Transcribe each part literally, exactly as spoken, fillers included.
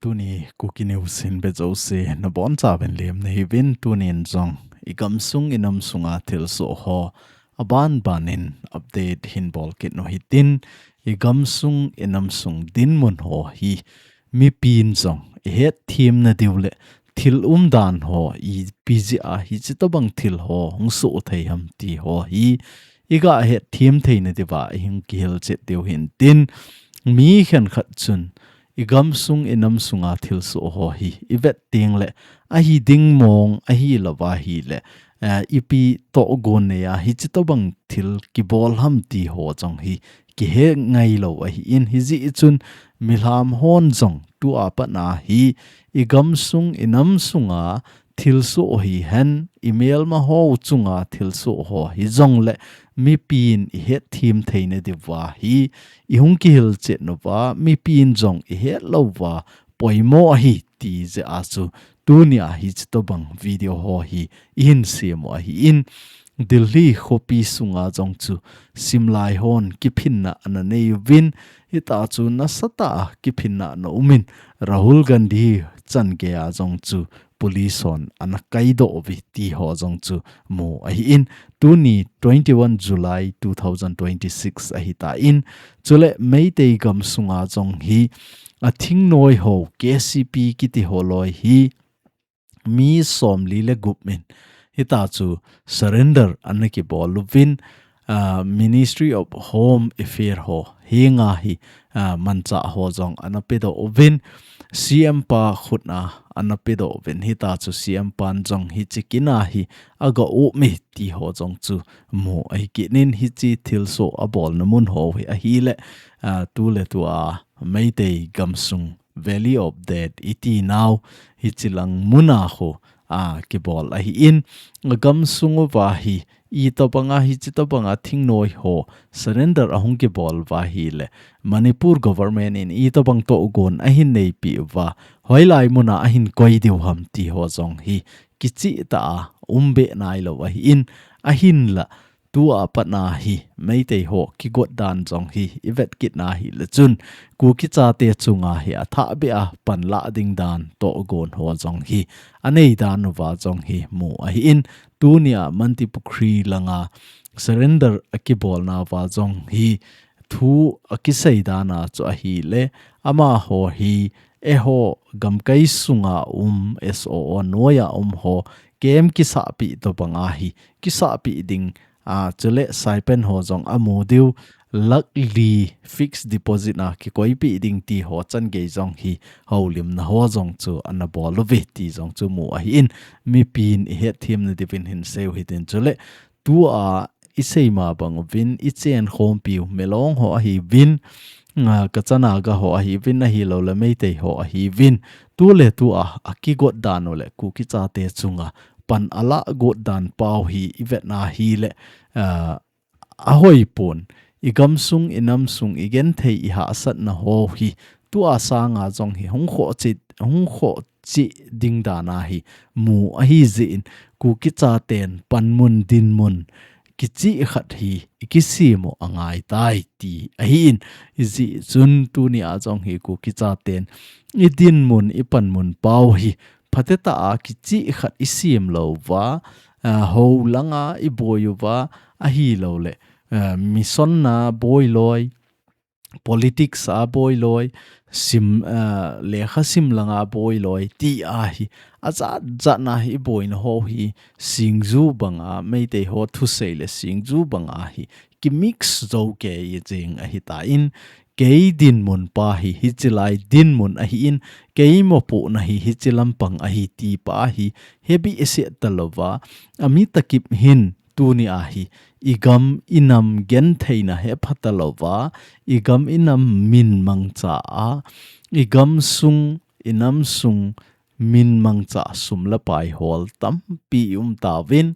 Tuni Kuki News hin be jouse nabonchauvin lemna hiuvin, tunin jong igamsung inamsunga thilsoh ho abanbanin update hin bolkit u hitin, igamsung inamsung dinmun ho hi mipin jong ihetthem nadiu le thil umdan ho ipi jeh a hiche tobang thil ho hung soh thei ham ti ho hi iga hetthem theina diuva ihung kihilchet diu hintin, mi khenkhat chun igamsung inamsunga thilsoh ho hi ivet tengle ahi ding mong ahilouva ahile, eh, ipi tohgon neiya hiche tobang thil kibol ham ti ho jong hi kihe ngailou ahin, hijeh chun milham hon jong tua patna hi igamsung inamsunga thilsoh hihen, imelma ho chunga thilsoh ho hijongle mipin ihetthem theina diuva hi ihung kihilchet uva, mipin jong ihetlouva poimo ahi ti jeh a chu tunia hiche tobang video ho hi ihin sem u ahin, Delhi khopi sunga jong chu simlai hon kiphinna ana neiuvin, hita chu nasatah a kiphinna ana umin, Rahul Gandhi changeiya jong chu police hon ana kaidoh uve ti ho jong chu mu ahin, tuni twenty-one July two thousand twenty-six ahitan, chule Meitei gamsunga jong hi athingnoi ho K C P kiti ho loi hi mi somli le gup in hita chu surrender ana kibol uvin, ah, Ministry of Home Affair ho henga hi, ah, manchah ho jong ana pedoh uvin, C M pa khutna ana pedoh uvin, hita chu C M pan jong hiche kin a hi aga um e ti ho jong chu mu ahi kit in, hiche thilsoh abolna mun ho hi ahile, ah, tuletua Meitei gamsung Valley of Death iti nau hiche lang muna ho, ah, kibol ahin, agamsung uva hi itobanga hiche tobanga thingnoi ho surrender ahung kibol uva ahile Manipur government in itobang tohgon ahin neipeh uva, hoilai muna ahin koi diu ham ti ho jong hi kichehtah a um be nailou ahin, ahinla tua patna hi Meitei ho kigot dan jong hi ivet kitna hile chun Kuki chate chunga hi athahbeh a panlah ding dan tohgon ho jong hi anei dan uva jong hi mu ahin, tunia Mantripukhri langa surrender akibolna uva jong hi thu akisei dan a chu ahile, amaho hi eiho gamkai sunga um S O O noiya um ho camp kisahpeh tobanga hi kisahpeh ding, ah, chule stipend ho jong amu diu, lakh li fixed deposit a kikoipeh ding ti ho changei jong hi houlimna ho jong chu ana bol uve ti jong chu mu ahin, mipin ihetthem nadiuvin hin seiu hitin, chule tua isei ma bang uvin, ichenkhompiu Milong ho ahiuvin, ah, Kacha Naga ho ahiuvin, ahilouleh Meitei ho ahiuvin, tuletua akigot dan u le Kuki chate chunga pan alah got dan pau hi ivetna hile, ah, ahoipon, igamsung, inamsung, igenthei, ihahsatna ho hi tua sanga jong hi hung khoh cheh, hung khoh cheh ding dan a hi mu ahijeh in, Kuki chaten panmun dinmun kicheh khat hi ikisem u angaitai ti ahin, hijeh chun tunia jong hi Kuki chaten idinmun, ipanmun pau hi phatetah a kicheh khat isem louva, ah, hou langa iboi uva, ahilouleh, ah, mission a boi loi, politics a boi loi, sim, ah, lekha sim langa boi loi ti a hi, ajat jat na hi iboina ho hi singju banga, Meitei ho thusei le singju banga hi kimix jou kei jeng ahitan, kei dinmun pa hi hiche lai dinmun ahin, kei mopohna hi hiche lampang ahi ti pa hi hebehseh talouva, ami takip hin tunia hi igam inam gentheina hepha talouva, igam inam min mangcha a, igamsung, inamsung min mangcha sum le pai hol tampi i um tauvin,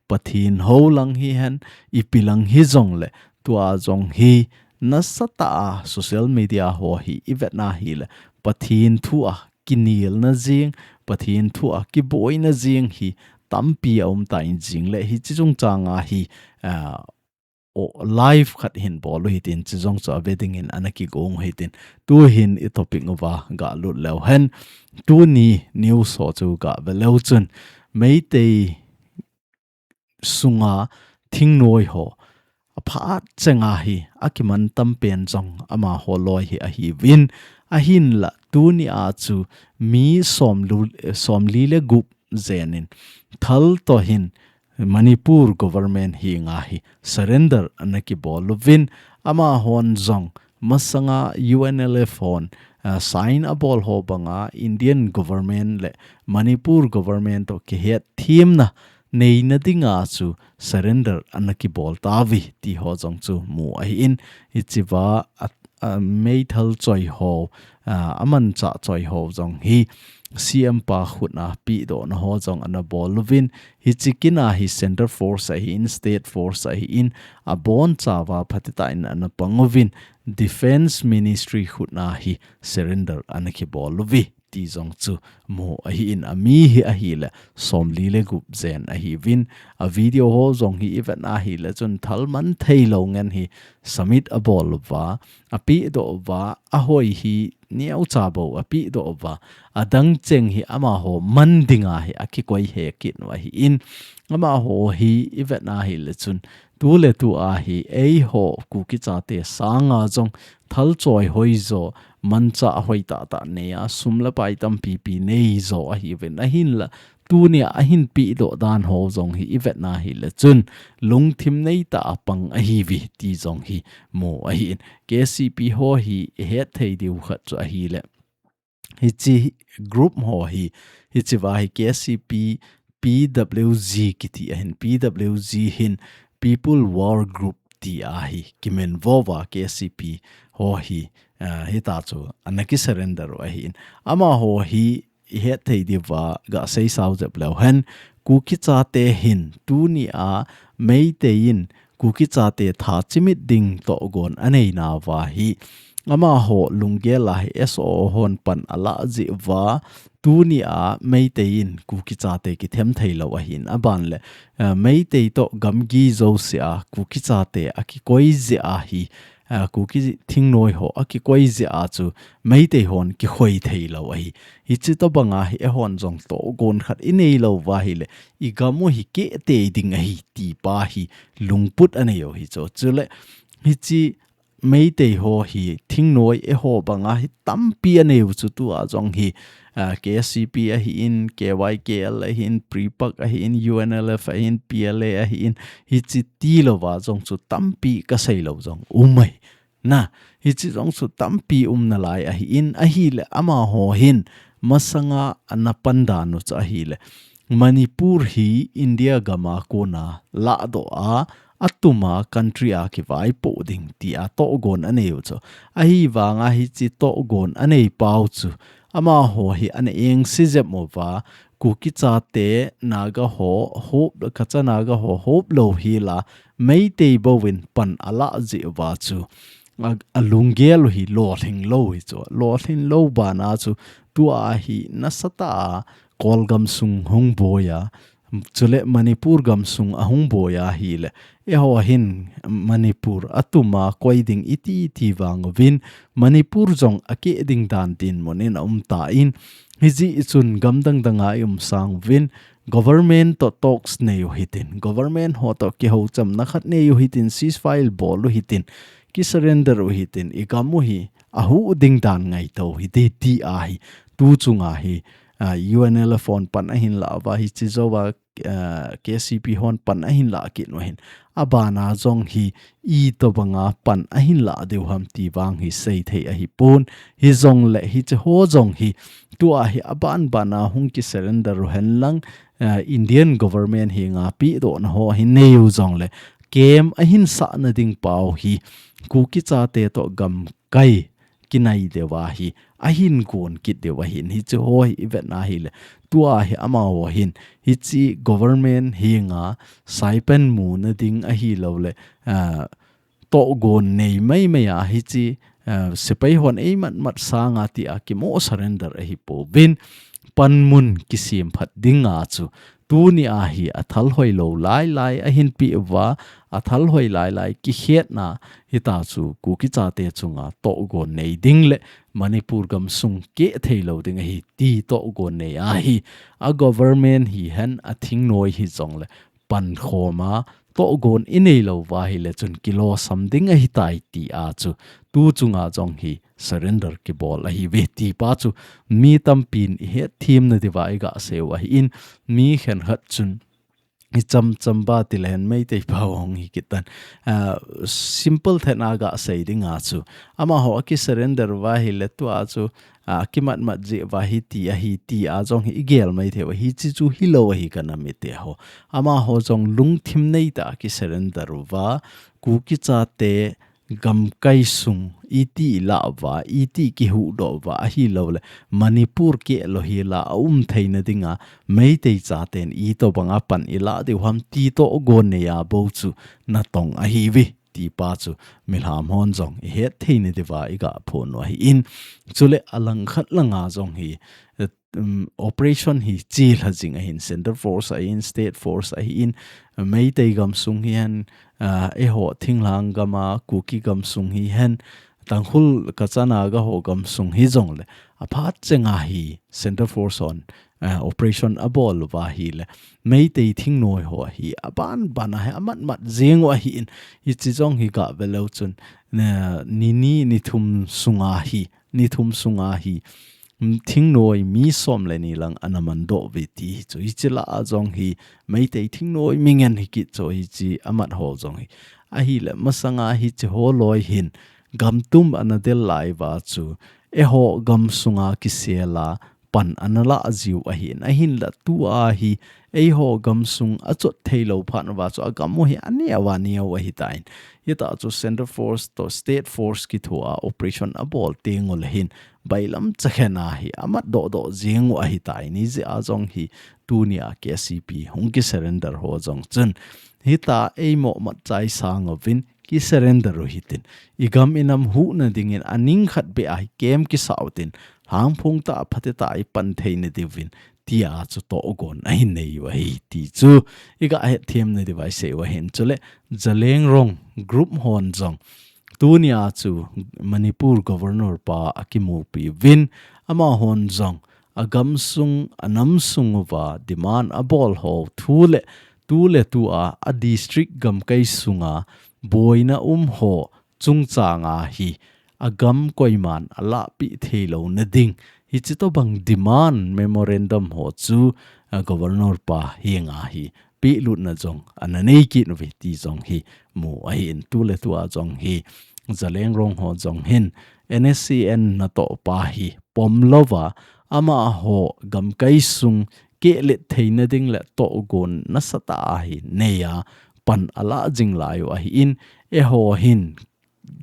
Pathen hou lang hihen, ipi lang hijongle, tua jong hi nasatah a social media ho hi ivetna hile, Pathen thu a kinelna jeng, Pathen thu a kiboina jeng hi tampi aum tan, jingle hiche chungchang a hi, ah, o live khat hin bol u hitin, chujong chu ave dingin ana kigong u hitin. Tuhin i topic uva galut leu hen. Tuni news ho chu gave leu chun Meitei sunga thingnoi ho aphat chenga hi akiman tam pen jong amaho loi hi ahiuvin, ahinla tuni a chu mi somlu-, somli le gup jenin thal toh hin Manipur government henga hi surrender ana kibol uvin, amahon jong masanga U N L F hon, ah, sign abol ho banga Indian government le Manipur government toh kihetthemna neina dinga chu surrender ana kibol tauve ti ho jong chu mu ahin, hichea a, a, meithal choi ho, a, amanchah choi ho jong hi C M pa khutna pehdohna ho jong ana bol uvin, hiche kina hi center force ahin, state force ahin, abonchauva phatechan ana pang uvin, Defence Ministry khutna hi surrender ana kibol uve ti jong chu mu ahin, ami hi ahile somli le gup jen ahiuvin, a video ho jong hi i vet ahile chun thal man theilou ngen hi submit abol uva, apehdoh uva, ahoi hi neocha bou apehdoh uva, adang cheng hi amaho man dinga hi akikoi he kit u ahin, amaho hi i vet ahile chun tu le tu a hi eiho Kuki chate sanga jong thal choi hoijo, manchah hoi tahtah nei a, sum le pai tampipi neijo ahiuvin, ahinla tunia ahin pehdoh dan ho jong hi i vet ahile chun lungthim neitah a pang ahiuve ti jong hi mu ahin, K C P ho hi i hetthei diu khat chu ahile, hiche group ho hi, hichea hi K C P P W G kiti ahin, P W G hin People War Group ti ahi, kiminvo uva K C P ho hi, ah, hitia chu ana kisurrender u ahin. Amaho hi i hetthei diuva gasei sao jep leu hen, Kuki chate hin tunia Meitei in Kuki chate tha chimit ding tohgon anei nauva hi, amaho lunggel a hi S O O hon pan alah jeh uva, tunia Meitei in Kuki chate kithem theilou ahin, aban le, eh, Meitei toh gamgi jousea Kuki chate akikoi jeh a hi, eh, Kuki thingnoi ho akikoi jeh a chu Meitei hon kikhoi theilou ahi. Hiche tobanga hi eihon jong tohgon khat i neilou uva ahile, i gam u hi keh tei ding ahi ti pa hi lungput anei u hichu. Chule, hiche Meitei ho hi thingnoi eiho banga hi tampi anei u chu tua jong hi, ah, K C P ahin, K Y K L ahin, PREPAK ahin, U N L F ahin, P L A ahin, hiche tilouva jong chu tampi kasei lou jong um ahi. Na, hiche jong chu tampi um nalai ahin, ahile amaho hin masanga ana pan dan u chu ahile, Manipur hi India gam a kona lahdoh a, atuma country a kivaipoh ding tia tohgon anei u chu. Ahivanga hiche tohgon anei pau chu, amaho hi ana engse jep uva, Kuki chate Naga ho hop, Kacha Naga ho hop lou hela, Meitei bouvin pan alah jeh uva chu, a, alunggel u hi lolhing lou hichu. Lolhing lou bana chu, tua hi nasatah a Kol gamsung hung boi a, chule Manipur gamsung ahung boi ahile, eiho hin Manipur atuma koi ding iti iti vang uvin, Manipur jong akeh ding dan dinmun in aum tan, hijeh chun gam dang danga i um sang uvin, government toh talks nei u hitin, government ho toh kihouchamna khat nei u hitin, ceasefire bol u hitin, kisurrender u hitin, i gam u hi ahuh ding dan ngaito u hite ti ahi. Tu chunga hi, ah, U N L F hon pan ahin lah uva, hiche jouva, ah, K C P hon pan ahin lah kit u ahin. Abana jong hi itobanga pan ahin lah diu ham ti vang hi seithei ahipon. Hijongle hiche ho jong hi tua hi aban bana hung kisurrender u henlang, ah, Indian government henga pehdohna ho hi nei u jongle, camp ahin sahna ding pau hi Kuki chate toh gamkai kinai diu ahi, ahin gon kit diu ahin, hiche ho hi i vet ahile, tua hi amaho hin, hiche government henga stipend muna ding ahilouleh, ah, tohgon nei maimai a hiche, ah, sepai hon eimat mat sanga tia kimo surrender ahipouvin, panmun kisem phat dinga chu tuni a hi a thalhoi lou lailai a hinpi uva, a thalhoi lailai kikhetna hita chu Kuki chate chunga tohgon nei ding le Manipur gamsung keh thei lou ding ahi ti tohgon nei ahi. A government hihen a thingnoi hijongle pankhoma tohgon i nei lou uva ahile chun kilosam ding ahitai ti a chu tu chunga jong hi surrender kibol ahiuve ti pa chu mi tampin i hetthem na diuva i gasei u ahin, mi khenkhat chun i chamcham ba ti lehen Meitei pau hung hi kitan. Ah, simple thet a gasei ding a chu amaho a kisurrender uva ahile tua chu, ah, kimatmat jeh uva hiti ahi ti a jong hi i gel mai thei u ahi, hichi chu hilou ahi ka nam mite ho. Amaho jong lungthim neitah a kisurrender uva, Kuki chate gamkai sung iti i lah uva, iti kihuhdoh uva, ahilouleh Manipur keh lou hi la a um theina dinga Meitei chaten itobanga pan i lah diu ham ti tohgon nei a bou chu natong ahiuve ti pa chu milham hon jong i hetthei na diuva i gaphon u ahin. Chule a langkhat langa jong hi, eh, um, operation hi chelha jing ahin, Central Force ahin, State Force ahin, Meitei gamsung hihen, ah, eiho thinglhang gam a Kuki gamsung hihen, Tangkhul Kacha Naga ho gamsung hijongle, aphat chenga hi Central Force hon, ah, operation abol uva ahile Meitei thingnoi ho hi aban ban a hi amatmat jeng u ahin, hichi jong hi gave leu chun, eh, ni ni ni thum sunga hi, ni thum sunga hi, mm, thingnoi mi som le ni lang ana mandoh uve ti hi chu. Hichi lah a jong hi Meitei thingnoi mi ngen hi kit chu hichi amat ho jong hi. Ahile masanga hichi ho loi hin gamtum ana del lai uva chu eiho gamsunga kisel a pan ana lah jiu ahin, ahinla tua hi eiho gamsung a chot thei lou phat uva chu a gam u hi a neo a neo ahitan. Hita chu Central Force toh State Force kitho a operation abol teng uleh hin bailam chakhen a hi amat doh doh jeng u ahitai, hijeh a jong hi tuni a K C P hung kisurrender ho jong chun hita eimo matchai sang uvin kisurrender u hitin, i gam i nam huhna dingin a ning khat beh a hi kem kisah utin, lhangphong tah a phatetah a i pan thei na diuvin, tia chu tohgon ahin nei u ahi ti chu i gahetthem na diuva i sei u ahin. Chule Zeliangrong group hon jong tuni a chu Manipur Governor pa a kimupi uvin, amahon jong a gamsung, a namsung uva demand abol ho thu le tu le tu a, a district gamkai sunga boina um ho chungchang a hi a gam koiman a lahpeh thei lou na ding, hichi tobang demand memorandum ho chu, a, Governor pa henga hi pehlutna jong ana nei kit uve ti jong hi mu ahin. Tu le tu a jong hi Zeliangrong ho jong hin N S C N natoh pa hi pom louva amaho gamkai sung kehlet theina ding le tohgon nasatah a hi nei a pan a lah jing lai u ahin, eiho hin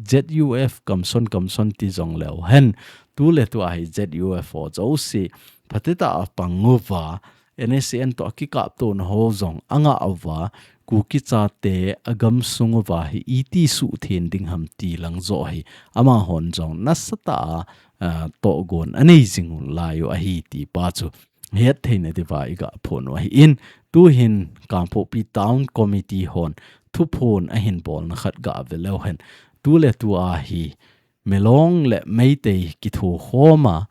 Z U F kamson kamson ti jong leu hen, tu le tu a hi Z U F ho jouse phatetah a pang uva, N S C N toh a kikaptona ho jong a ngah uva, Kuki chate a gamsung uva hi iti suhtheng ding ham ti lang joh hi amahon jong nasatah a, a, tohgon a nei jing u lai u ahi ti pa chu hetthei na diuva i gaphon u ahin, tu hin Kangpokpi Town Committee hon thuphon ahin bolna khat gave leu hen. Tu le tu a hi Milong le Meitei kithokhom a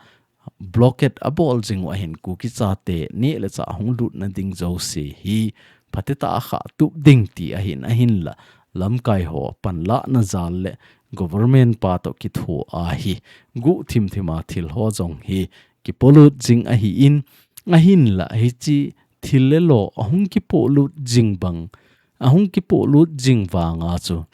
blockade abol jing u ahin, Kuki chate neh le chah hung lutna ding jouse hi phatetah a khahtup ding ti ahin, ahinla lamkai ho panlahna jal le government pa toh kitho a hi guhthim thim a thil ho jong hi kipolut jing ahin, ahinla hichi thil le lo ahung kipolut jing bang, ahung kipolut jing vang a chu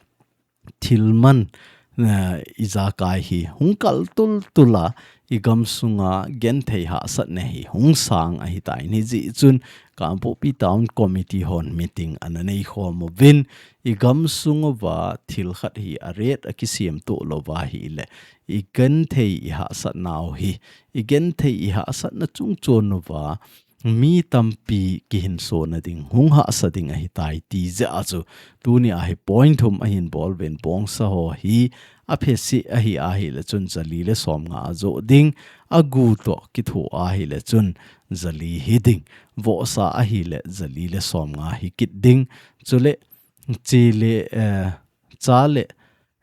thil man, eh, ijakai hi hung kal tultul a, i gamsunga genthei hahsatna hi hung sang ahitai. Hijeh chun Kangpokpi Town Committee hon meeting ana neikhom uvin, i gamsung uva thil khat hi a ret a kisem toh louva ahile, i genthei i hahsatnau hi, i genthei i hahsatna chungchon uva mi tampi kihinsona ding, hung hahsa ding ahitai ti jeh a chu tuni a hi point thum ahin bol uvin, bongsa ho hi a phesih ahi ahile chun jali le somnga a joh ding, a gu toh kitho ahile chun jali hiding. Vohsa ahile jali le somnga hikit ding. Chule, chi le, eh, cha le,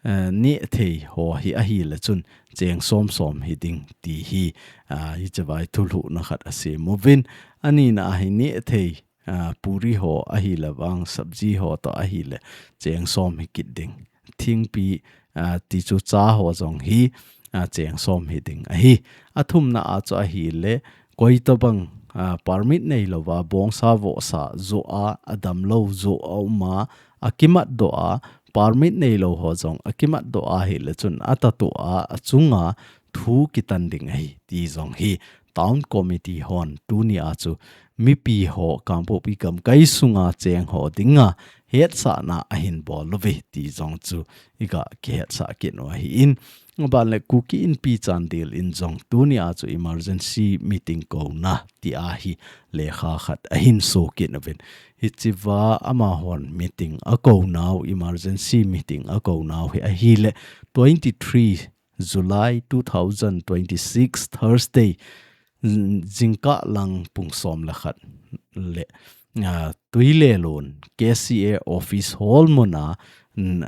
eh, nehthei ho hi ahile chun cheng som som hiding ti hi, ah, hiche vai thulhuhna khat asem uvin. Anina ahi nehthei, ah, puri ho ahile vang sabji ho toh ahile cheng som hikit ding. Thingpi, ah, ti chu cha ho jong hi, ah, cheng som hiding ahi. Athumna a chu ahile koi tobang, ah, permit neilouva bongsa vohsa joh a, adamlou joh a um a, akimatdoh a, permit neilou ho jong akimatdoh ahile chun atatoh a, achunga thu kitan ding ahi ti jong hi Town Committee hon tuni a chu mipi ho Kangpokpi gamkai sunga cheng ho dinga hetsahna ahin bol uve ti jong chu iga kihetsah kit u ahin. Aban le Kuki Inpi Chandel in jong tuni a chu emergency meeting kouna ti ahi lekha khat ahin so kit uvin. Hichea amahon meeting akounau, emergency meeting akounau hi ahile twenty-three July two thousand twenty-six Thursday, mm, jingkah lang pung som le khat le, ah, Tuilelun K C A office hall muna, mm,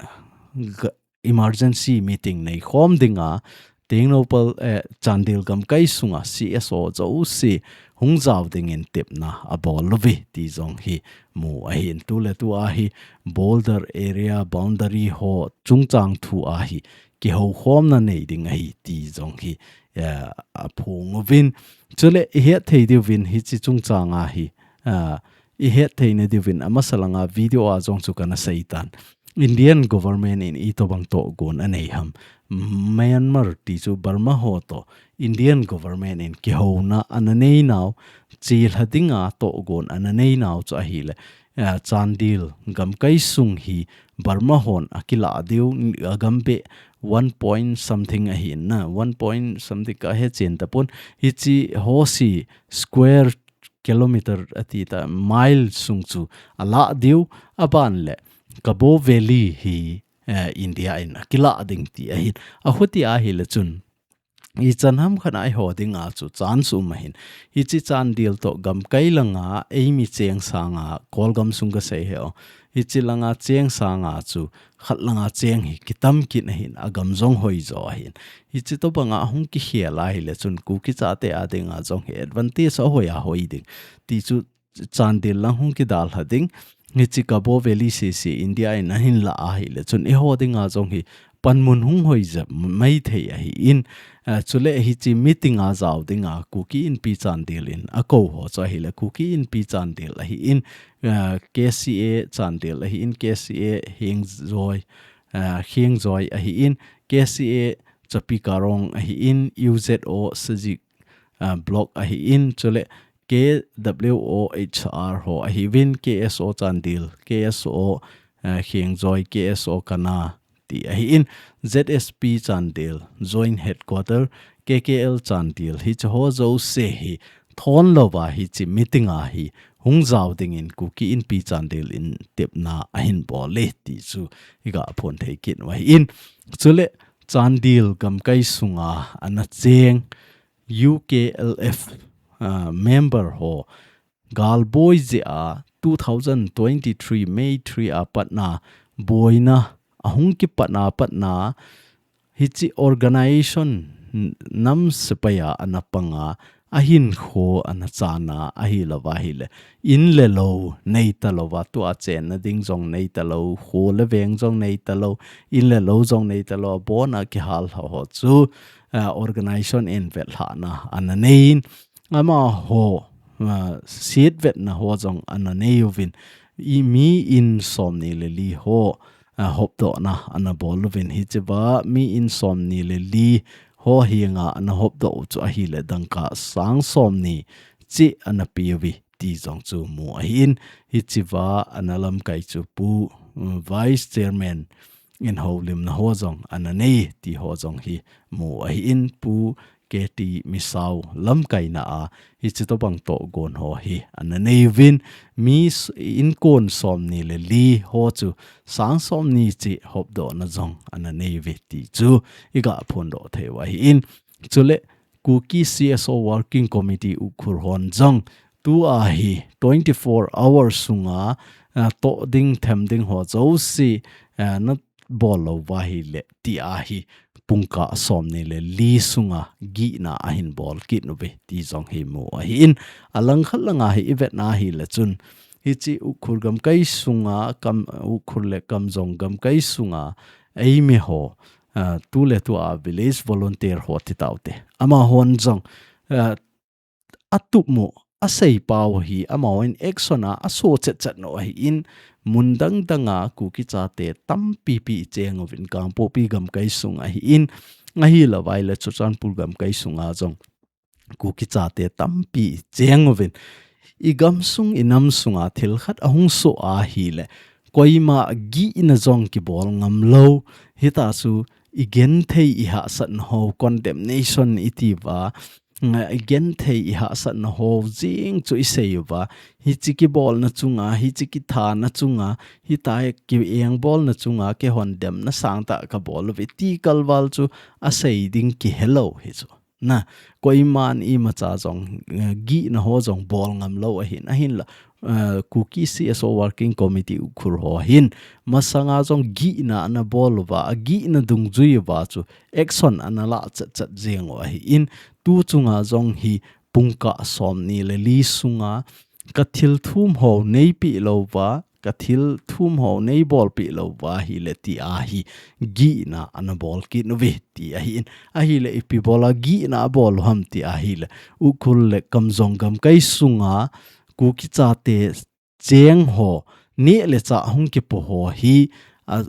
ga-, emergency meeting neikhom dinga, Tengnoupal, eh, Chandel gamkai sunga C S O jouse hung jao dingin tepna abol uve ti jong hi mu ahin. Tu le tu ahi border area boundary ho chungchang thu ahi kihoukhomna nei ding ahi ti jong hi, eh, aphong uvin. Chule ihet thei diuvin hiche chungchang ahi, ah, ihet theina diuvin amasa langa video a jong chu kana seitan. Indian government in itobang tohgon anei ham. Myanmar ti chu Burma ho toh Indian government in kihouna ana neinau, chelha dinga tohgon ana neinau chu ahile, ah, Chandel gamkai sung hi Burma hon akilah diu, agam beh one point something ahin na, one point something kahe chen tapon, hiche ho si square kilometer ati ta, mile sung chu alah diu, aban le Kabaw Valley hi, eh, India in akilah ding ti ahin. Ahuti ahile chun ichan ham khat a eiho dinga chu chance um ahin. Hiche Chandel toh gamkai langa eimi cheng sanga Kolgam sung kasei hih o. Hiche langa cheng sanga chu khat langa cheng hi kitam kit ahin, agam jong hoijo ahin. Hiche tobanga hung kikhel ahile chun Kuki chate a dinga jong hi advantage ahoi ahoi ding. Ti chu Chandel lang hung kidalha ding. Hiche Kabaw Valley sese India in ahin lah ahile chun eiho dinga jong hi panmun hung hoi jep maithei ahin. Ah, chule hiche meeting a jao dinga Kuki Inpi Chandel in akou ho chu ahile Kuki Inpi Chandel ahin, ah, K C A Chandel ahin, K C A Hengjoi, ah, Hengjoi ahin, K C A Chapikarong ahin, U Z O Sajik, ah, Block ahin, chule K W O H R ho ahiuvin, K S O Chandel, K S O, ah, Hengjoi, K S O Kana ti ahin, Z S P Chandel, Joint Headquarter, K K L Chandel, hiche ho jouse hi thon louva hiche meeting a hi hung jao dingin Kuki Inpi Chandel in tepna ahin bol e ti chu iga phon thei kit u ahin. Chule Chandel gamkai sunga ana cheng U K L F, ah, member ho galboi jeh a two thousand twenty-three May three a patna boina ahung kipatna patna hiche organization n-, nam sepai a ana panga ahinkho ana chana ahilouva ahile in le lou neitalouva, tua chenna ding jong neitalou, kho le veng jong neitalou, in le lou jong neitalou, abona kihal ho chu, ah, organization in vetlhahna ana neiyin, amaho, ah, siet vetna ho jong ana neiuvin, i mi in somni le li ho, ah, hopdohna ana bol uvin, hichea mi in somni le li ho henga ana hopdoh u chu ahile dangka sang somni cheh ana peuve ti jong chu mu ahin, hichea ana lamkai chu Pu, um, Vice Chairman in houlimna ho jong ana nei ti ho jong hi mu ahin, Pu K T Misao lamkaina a hiche tobang tohgon ho hi ana neiuvin, mi s-, inkon somni le li ho chu sang somni cheh hopdohna jong ana neiuve ti chu iga phondoh thei u ahin. Chule Kuki C S O Working Committee Ukhrul hon jong tua hi twenty-four hours sunga, ah, toh ding them ding ho jouse, ah, na bol lou va ahile tia hi pungkah som ni le li sunga gihna ahin bol kit uve ti jong hi mu ahin, alangkhat langa hi i vetna ahile chun hiche Ukhrul gamkai sunga kam, Ukhrul le Kamjong gamkai sunga eimi ho, ah, tu le tua village volunteer ho ti taute. Amahon jong, ah, atup mu, asei pau hi, amahon action a, aso chet chet nau ahin, mun dang danga Kuki chate tampi pi cheng uvin Kangpokpi gamkai sung ahin, ahilou vai le Churachandpur gamkai sunga jong Kuki chate tampi cheng uvin. I gamsung, i nam sunga thil khat ahung soh ahile, koima gihna jong kibol ngam lou, hita chu i genthei i hahsatna ho, condemnation i ti uva, nga i genthei i hahsatna ho jeng chu i sei uva, hiche kibolna chunga, hiche kithana chunga, hita hi ki engbolna chunga, keihon demna sangtah kabol uve ti kalval chu asei ding kihelou hi chu. Na, koiman imacha jong, eh, gihna ho jong bol ngam lou ahin, ahinla, eh, Kuki C S O Working Committee Ukhrul ho hin, masanga jong gihna ana bol uva, agihna dungjui uva chu action ana la chet chet jeng u ahin, tu chunga jong hi pungkah som ni le li sunga ka thil thum ho neipe lou va, ka thil thum ho neibolpe lou va ahile tia hi gihna ana bol kit uve ti ahin, ahile ipi bola gihna abol u ham ti ahile Ukhrul le Kamjong gamkai sunga Kuki chate cheng ho, neh le chah hung kipo ho hi, a,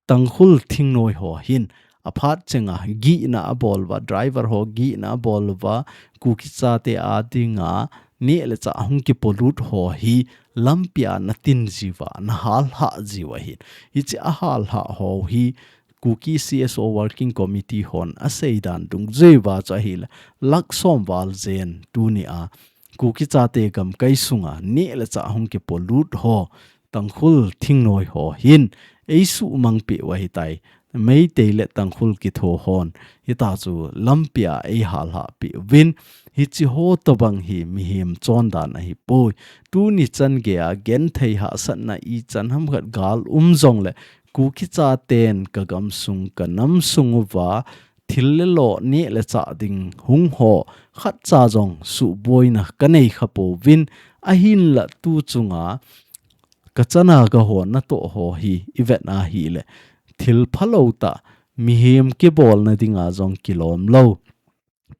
Tangkhul thingnoi ho hin aphat chenga gihna abol uva, driver ho gihna abol uva, Kuki chate a dinga neh le chah hung kipolut ho hi lampia ana tin jiuva, ana halhah jiu ahin. Hiche ahalhah ho hi Kuki C S O Working Committee hon asei dan dungjuiva chu ahile, lakh som val jen tunia Kuki chate gamkai sunga neh le chah hung kipolut ho, Tangkhul thingnoi ho hin eisuhmang peh u ahitai. Meitei le Tangkhul kitho hon hita chu lampia eihalhah peh uvin, hiche ho tobang hi mihem chondan ahipoi. Tuni chan geia genthei hahsatna ichan hamkhat gal um jongle Kuki chaten ka gamsung ka namsung uva thil le lo neh le chah ding hung ho khatcha jong suhboina kanei khapouvin, ahinla tu chunga ka chana ka ho natoh ho hi i vetna ahile thil phalou tah, mihem kibolna dinga jong kilom lou,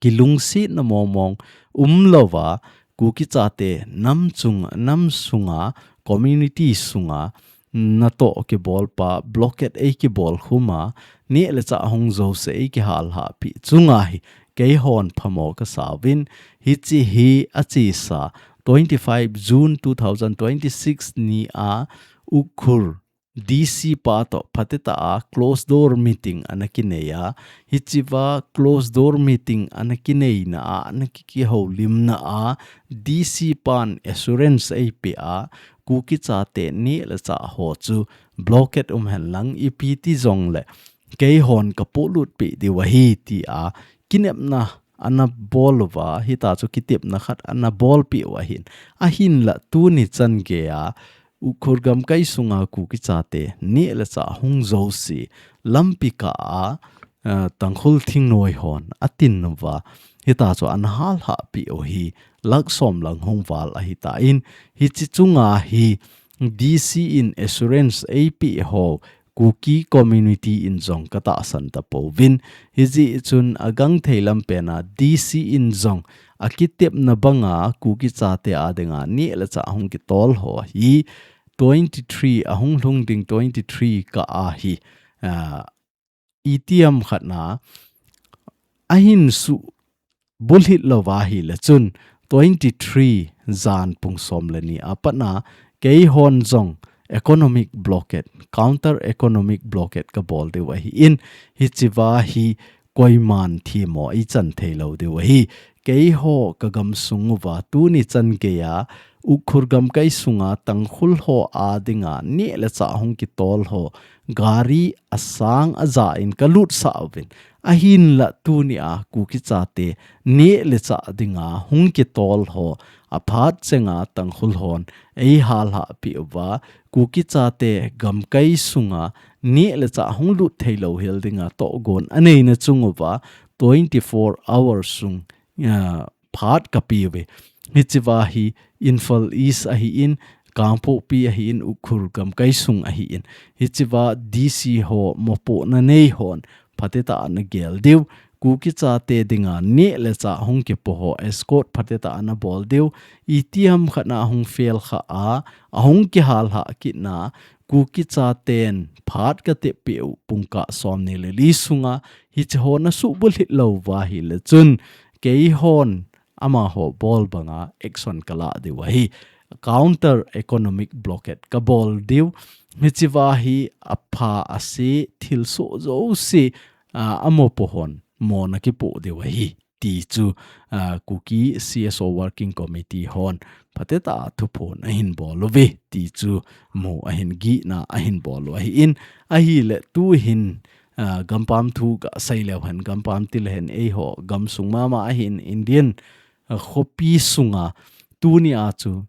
kilungsetna mong mong umlouva, Kuki chate nam chung, nam sunga, community sunga natoh kibolpa, blockade eikibol khuma, neh le chah hung jouse eikihalhah peh chunga hi keihon phamo kasauvin, hiche hi achesa twenty-five June two thousand twenty-six nia Ukhrul D C pa toh phatetah a closed door meeting ana kinei a, hichea closed door meeting ana kineina a, ana ki, kihoulimna a, D C pan assurance eipeh a, Kuki chate neh le chah ho chu blockade umhen lang ipi ti jongle keihon kapolut peh diu ahi tia kinepna ana bol uva, hita chu kitepna khat ana bolpeh u ahin. Ahinla tuni chan geia Ukhrul gamkai sunga Kuki chate neh le chah hung jouse lampi kah a, eh, Tangkhul thingnoi hon atin uva, hita chu ana halhah peh u hi lakh som lang hung val ahitan, hiche chunga hi D C in assurance eipeh ho Kuki community in jong katahsan tapouvin, hijeh chun agangthei lampena D C in jong akitepna banga Kuki chate a dinga neh le chah hung kitol ho hi twenty-three ahung lhung ding twenty-three kah a hi, ah, itiham khatna ahin subulhit louva ahile chun twenty-three jan pung som le ni apatna keihon jong economic blockade, counter economic blockade kabol diu ahin, hichea hi koiman themmo eichan theilou diu ahi. Keiho ka gamsung uva tuni chan geia Ukhrul gamkai sunga Tangkhul ho a dinga neh le chah hung kitol ho gari asang aja in kalut sah uvin. Ahinla tuni a Kuki chate neh le chah dinga hung kitol ho aphat chenga Tangkhul hon eihal hah peh uva, Kuki chate gamkai sunga neh le chah hung lut thei lou hel dinga tohgon aneina chung uva twenty-four hours sung, ah, phat kapeh uve. Hichea hi Imphal East ahin, Kangpokpi ahin, Ukhrul gamkai sung ahin. Hichea D C ho mopohna nei hon phatecha ana gel diu. Kuki chate dinga neh le chah hung kipo ho escort phatecha ana bol diu. Itiham khat na hung fel kha a, ahung kihal hah kit na, Kuki chaten phat katep peh u pungkah somni le li sunga hiche ho nasuh bulhit lou uva ahile chun, keihon amaho bol banga action kalah diu ahi. Counter economic blockade kabol diu. Hichea hi apha ase thilsoh jouse, ah, amopo hon mona kipoh diu ahi. Ti chu, ah, Kuki C S O Working Committee hon phatecha thuphon ahin bol uve. Ti chu mu ahin gihna ahin bol u ahin. Ahile tuhin, ah, gampam thu kasei leu hen, gampam ti le hen eiho gamsung mama ahin Indian, ah, khopi sunga tuni a chu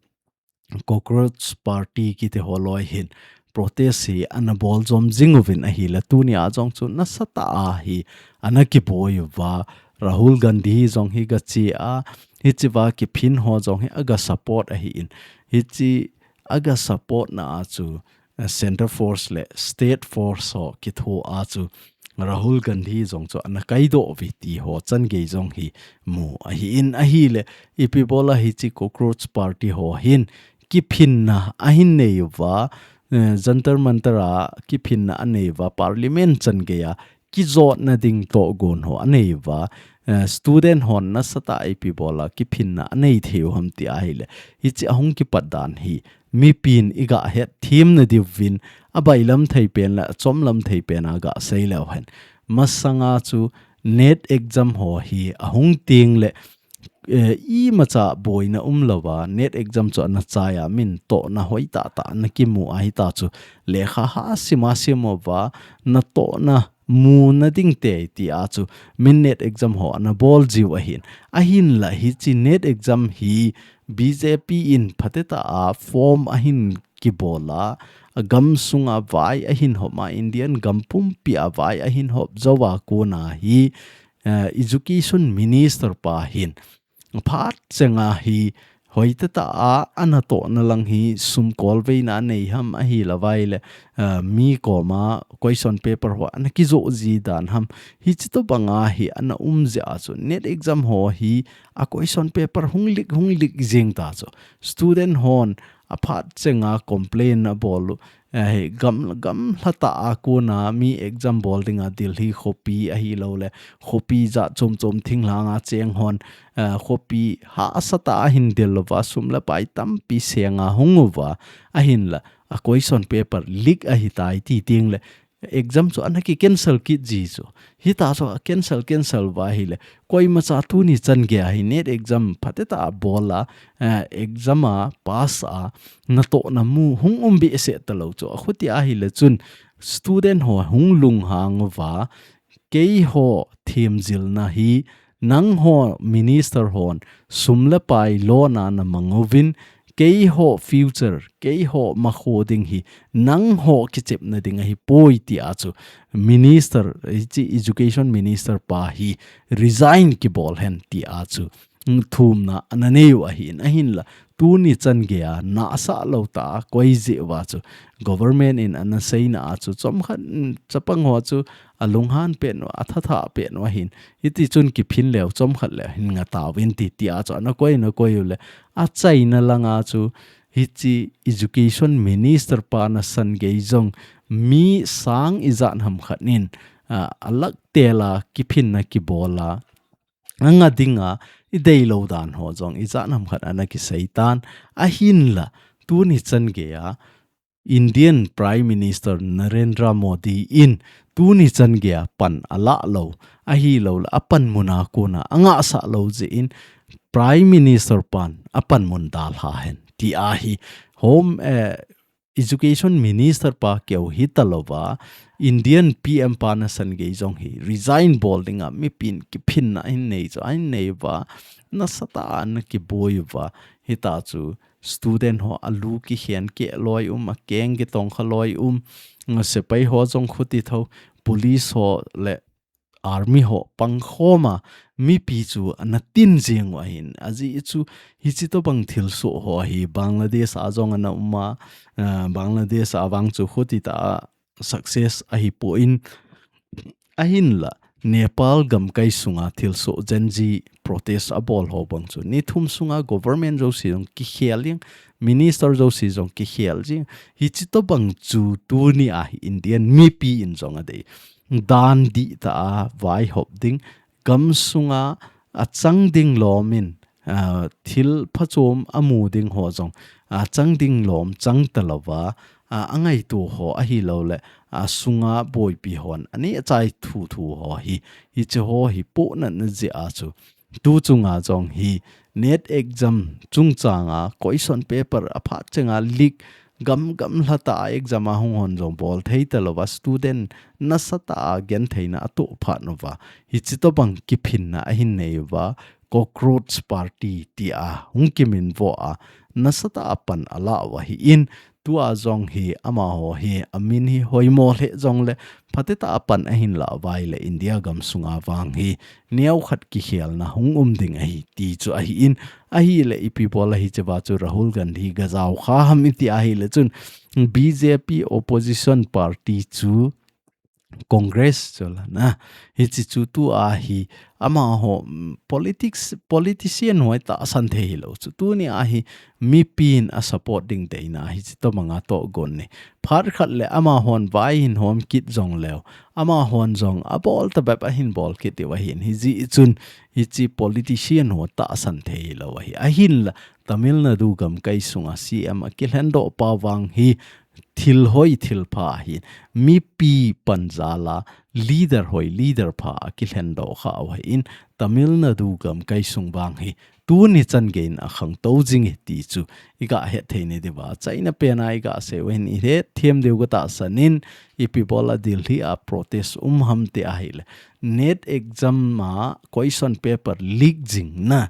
Cockroach Party kiti ho loi hin protest hi ana bol jom jing uvin ahile tuni a jong chu nasatah a hi ana kiboi uva, Rahul Gandhi jong hi gache a, hichea kiphin ho jong hi aga support ahin, hiche aga support na a chu, eh, Center Force le State Force ho kitho a chu Rahul Gandhi jong chu ana kaidoh uve ti ho changei jong hi mu ahin ahile, ipi bola hiche Cockroach Party ho hin kiphinna ahin nei uva, eh, Jantar Mantar a kiphinna anei uva, Parliament changei a kijotna ding tohgon ho anei uva, eh, student hon nasatah a ipi bola kiphinna anei thei u ham ti ahile, hiche ahung kipat dan hi mipin iga het themna diuvin, abailam thei pen le achomlam thei pen a gasei leu hen. Masanga chu NET exam ho hi ahung teng le, eh, imacha boina umlouva, NET exam chu ana chai a, min tohna hoitah tah ana kimu a, hita chu lekha ha sim a sim uva, natohna muna ding tei ti a chu min NET exam ho ana bol jiu ahin. Ahinla hiche NET exam hi B J P in phatecha a form ahin kibol a, agam sunga vai ahin hop a, Indian gam pumpi a vai ahin hop jou a kona hi, eh, Education Minister pa hin phat chenga hi hoitah tah a ana tohna lang hi sum kolveina anei ham ahilou vai le, eh, mi koma question paper ho ana kijoh ji dan ham, hiche tobanga hi ana um jeh a chu NET exam ho hi a question paper hung leak, hung leak jing ta chu student hon aphat chenga complain abol u, eh, gam, gamlha tah a kona mi exam bol dinga Delhi khopi ahilou le, khopi jat chom chom thinglhang a cheng hon, eh, khopi hahsa tah a hin del louva, sum le pai tampi seng a hung uva, ahinla, a question paper leak ahitai ti teng le, exam chu ana ki cancel kit ji chu. Hita chu a cancel, cancel uva ahile, koimacha tuni changei a hi NET exam phatecha a bol a, eh, exam a pass a, natohna mu hung um behseh talou chu. Akhuti ahile chun student ho hung lunghang uva, keiho themjilna hi nangho minister hon sum le pai lona namang uvin, keiho future, keiho makho ding hi nangho kichepna ding ahipoi ti a chu minister, hiche education minister pa hi resign kibol hen ti a chu, mm, thumna ana nei u ahin, ahinla tuni changei a nahsah lou tah a koi jeh uva chu government in ana seina a chu chomkhat, mm, chapang ho chu alunghan pen u, athatha pen u ahin. Hiti chun kiphin leu chomkhat le hin nga tauvin ti, ti a chu ana koi, ana koi u le, achaina langa chu hiche education minister pa nasan gei jong mi sang ijat ham khat in, a, alak tel a kiphinna kibol a, anga dinga ideilou dan ho jong ijat ham khat ana kisei tan, ahinla tuni changei a Indian Prime Minister Narendra Modi in tuni changei a pan alah lou, ahilou le apanmun a kona angahsah lou jeh in Prime Minister pan apanmun dalha hen ti ahi. Home, eh, Education Minister pa keu hita louva, Indian P M pa nasan gei jong hi resign bol dinga mipin kiphinna ahin nei chu, ahin nei uva, nasatah a ana kiboi uva, hita chu student ho alu kikhen keh loi um, akeng kitong kha loi um, sepai ho jong khuti tho, police ho le army ho pangkhoma mipi chu ana tin jeng u ahin. Ajeh chu hichi tobang thilsoh ho hi Bangladesh a jong ana um a, ah, Bangladesh a vang chu khuti tah a success ahipon, ahinla Nepal gamkai sunga thilsoh Gen Z protest abol ho bang chu ni thum sunga government jouse jong kikhel jeng, minister jouse jong kikhel jeng. Hichi tobang chu tuni a hi Indian mipi in jong adei. Dan dihtah a vaihop ding, gam sunga achang ding lom in, ah, thil phachom amu ding ho jong, achang ding lom chang talouva, ah, angaito ho ahilouleh, asunga boipi hon aneh chai thuthu ho hi, hichi ho hi pohnatna jeh a chu tu chunga jong hi NET exam chungchanga question paper aphat chenga leak, gam gam lhatah a exam a hung hon jong bol thei talouva, student nasatah a gentheina atoh phat uva, hichi tobang kiphinna ahin nei uva, Cockroach Party tia hung kiminvo a, nasatah a pan ala u ahin, tua jong hi amaho hi amin hi hoimo lheh jongle phatetah a pan ahin la uva ahile India gam sunga vang hi neokhat kikhelna hung um ding ahi ti chu ahin, ahile ipi bol a hichea chu Rahul Gandhi gajao kha ham iti ahile chun B J P opposition party chu Congress chu la na. Hichi chu tua hi amaho, mm, politics, politician ho tahsan thei hilou chu. Tuni a hi mipin asupport ding deina hichi tobanga tohgon ni. Phat khat le amahon vai hin hom kit jongleu, amahon jong abol tabep ahin bol kit diu ahin. Hijeh chun hichi politician ho tahsan thei hilou ahi. Ahinla Tamil Nadu gamkai sunga C M akilhendoh pa vang hi thil hoi thil pha ahin, mipi pan jal a leader hoi leader pha akilhendoh kha u ahin, Tamil Nadu gamkai sung vang hi tuni chan geiyin akhangtou jing e ti chu iga het thei nadiuva, achaina pena iga sei u ahin, ihet them diu katahsan in, ipi bol a Delhi a protest um ham ti ahile NET exam a question paper leak jing na,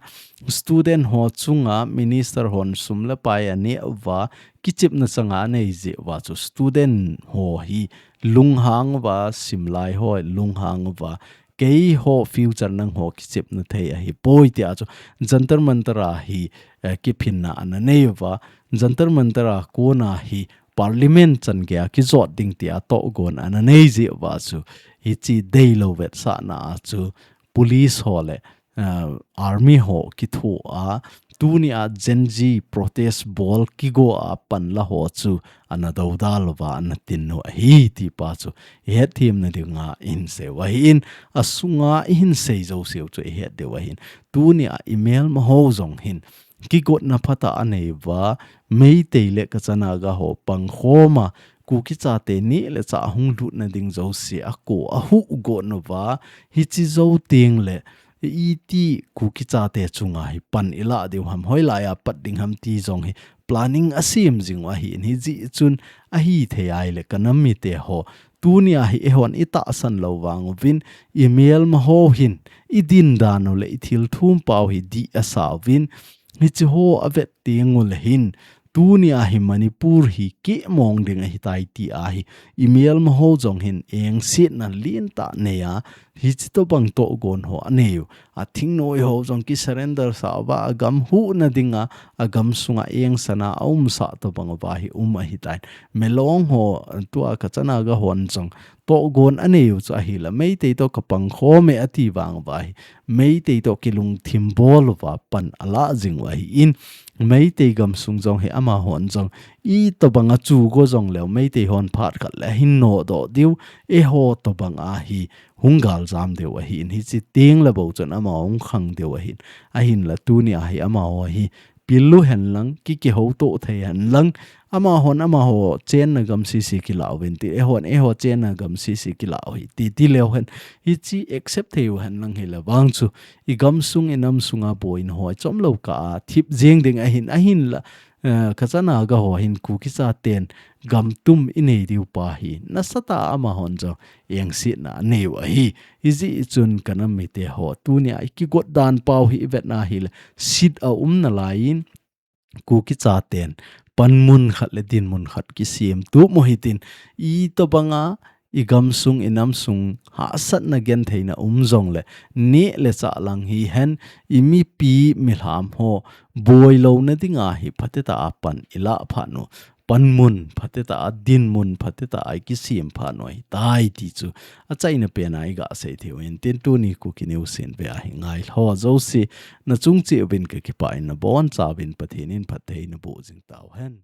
student ho chunga minister hon sum le pai aneh uva, kichepna chang anei jeh uva chu student ho hi lunghang uva, simlai ho lunghang uva, keiho future nangho kichepna thei ahipoi tia chu Jantar Mantar a hi, eh, kiphinna ana nei uva, Jantar Mantar a kona hi parliament chan geiya kijot ding tia tohgon ana nei jeh uva chu hichi deilou vetsahna a chu police ho le, eh, army ho kitho a, tuni a Gen Z protest bol kigo a pan la ho chu ana dodal uva ana tin u ahi ti pa chu ihet them nadinga ihin sei u ahin, asunga ihin sei jouse u chu ihet diu ahin. Tuni a imelma ho jong hin kigotna phatah anei uva, Meitei le Kacha Naga ho pangkhoma Kuki chate neh le chah hung lutna ding jouse akou ahuh got uva, hichi jou teng le iti Kuki chate chunga hi pan ilah diu ham, hoilai a pat ding ham ti jong hi planning asem jing u ahin, hijeh chun ahithei ahile kanam mite ho, tuni a hi eihon itahsan lou vang uvin, imelma ho hin idin dan u le ithil thum pau hi dih asa uvin, hichi ho avet teng u le hin, tuni a hi Manipur hi keh mong ding ahitai ti a hi, imelma ho jong hin engsetna lentah nei a, hichi tobang tohgon ho anei u. Athingnoi ho jong kisurrender sah uva, agam huhna dinga, agam sunga engsana aumsah tobang uva hi um ahitai. Melong ho, tua Kacha Naga hon jong tohgon anei u chu ahile, Meitei toh kapangkhom e ati vang uva hi, Meitei toh kilungthim bol uva pan alah jing u ahin, Meitei gamsung jong hi amahon jong itobanga chu go jongleu, Meitei hon phat khat le ahin nodoh diu, eiho tobanga hi hung galjam diu ahin, hichi teng le bou chun amaho hung khang diu ahin, ahinla tuni a hi amaho hi pil u hen lang, ki, kihoutoh thei hen lang, amahon amaho chenna gam sese kilah uvin ti, eihon eiho chenna gam sese kilah u hi ti, ti leu hen, hichi accept thei u hen lang hile vang chu, igamsung inamsunga boina ho ichom lou kah a thip jeng ding ahin, ahinla, eh, kachana ga ho hin Kuki chaten gamtum inei diu pa hi nasatah a amahon jong engsetna anei u ahi. Hijeh chun ka nam mite ho, tunia ikigot dan pau hi ivetna hile, sit a um nalaiyin, Kuki chaten panmun khat le dinmun khat kisem tup mo hitin, itobanga igamsung, inamsung hahsatna gentheina um jongle, neh le chah lang hihen, imipi milham ho boilouna dinga hi phatetah a pan ilah phat u, panmun phatetah a, dinmun phatetah a ikisem phat u ahitai ti chu achaina pena iga sei thei u ahin, tin tuni Kuki News in ve ahi. Ngailha jouse, nachung cheh uvin kakipah in, nabonchauvin Pathen in phatthei naboh jing tauhen.